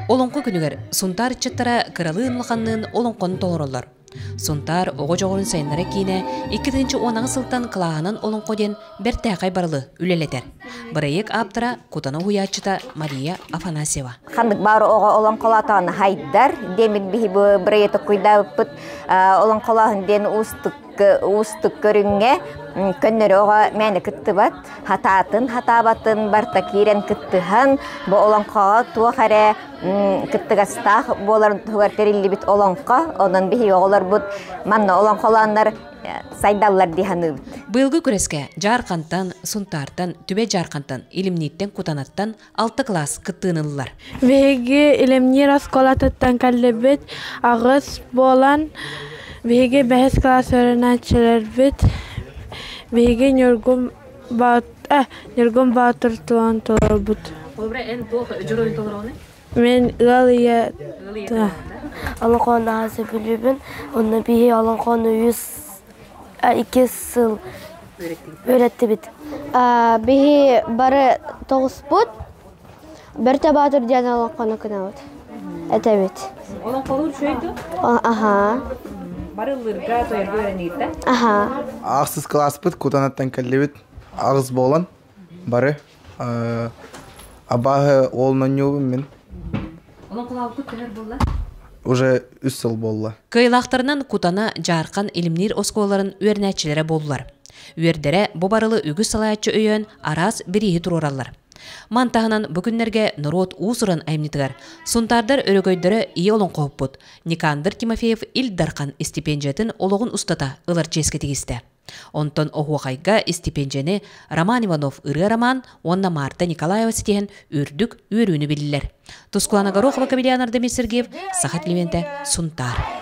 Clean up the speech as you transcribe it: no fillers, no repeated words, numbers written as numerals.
Олоҥхо күнүгэр Сунтаар ыччаттара кыралыын-улаханныын олоҥхону толороллор. Сунтаар оҕо дьоҕурун сайыннара киинэ 2018 сылтан кылааһынан олоҥхо диэн бэртээхэй барылы үлэлэтэр. Бырайыак ааптара Кутана уһуйааччыта Мария Афанасьева. Ханнык баар оҕо олоҥхолоотоҕуна хайдар диэммит биһи бу бырайыак токкуйдаабыппыт. Олоҥхолооһун диэн уустук уустук көрүҥҥэ көннөрү оҕо мээнэ кыттыбат, хатаатын хатаабатын барыта киирэн кыттыһан, бу олоҥхоҕо туох эрэ кыттыгастаах буоларын туһугар тэриллибит олоҥхо. Онон биһиги оҕолорбут манна олоҥхолооннор сайдаллар дии саныыбыт. Быйылгы күрэскэ Дьаархантан, Сунтаартан, Түбэ Дьаархантан, Илимнииттэн, Кутанаттан алта кылаас кыттыыны ыллылар. Биһиги Илимниир оскуолатыттан кэллибит, аҕыс буолан биһиги бэһис кылаас үөрэнээччилэрбит. Биһиги Ньургун Ньургун Боотур туһунан толорбут. Холобура, эн туох дьоруойун толороҕунуй? Мин ыал ийэ Олоҥхону наһаа сөбүлүүбүн. Онно биһи олоҥхону үс икки сыл үөрэттибит. Биһи бары тоҕуспут Бөртө Баатыр диэн олоҥхону гынабыт этэбит. Олоҥхолуур үчүгэй дуо? Аһаа. Бары ыллыырга, тойорго үөрэниир да? Аһаа. Ахсыс кылааспыт Кутанаттан кэллибит. Аҕыс буолан бары абааһы уолун оонньуубун мин. Олоҥхолообуккут төһөр буолла? Уже үс сыл буолла. Кыайылаахтарынан Кутана, Дьаархан, Илимниир оскуолаларын үөрэнээччилэрэ буоллулар. Үөрдэрэ бу барылы үгүс салайааччы өйөөн араас бирииһи туруораллар. Ман таһынан бу күннэргэ норуот уус-уран айымньытыгар Сунтаардар өрөгөйдөрө ийэ олоҥхоһуппут Никандр Тимофеев Ил Дархан истипиэндьийэтин олоҕун устата ылар чиэскэ тигистэ. Онтон оһуохайга истипиэндьийэни Роман Иванов ырыа роман уонна Марта Николаева ситиһэн үрдүк үөрүүнү биллилэр. Тускулана Горохова, Кабельян Ардамир Сергеев, Саха телевидениетэ, Сунтаар.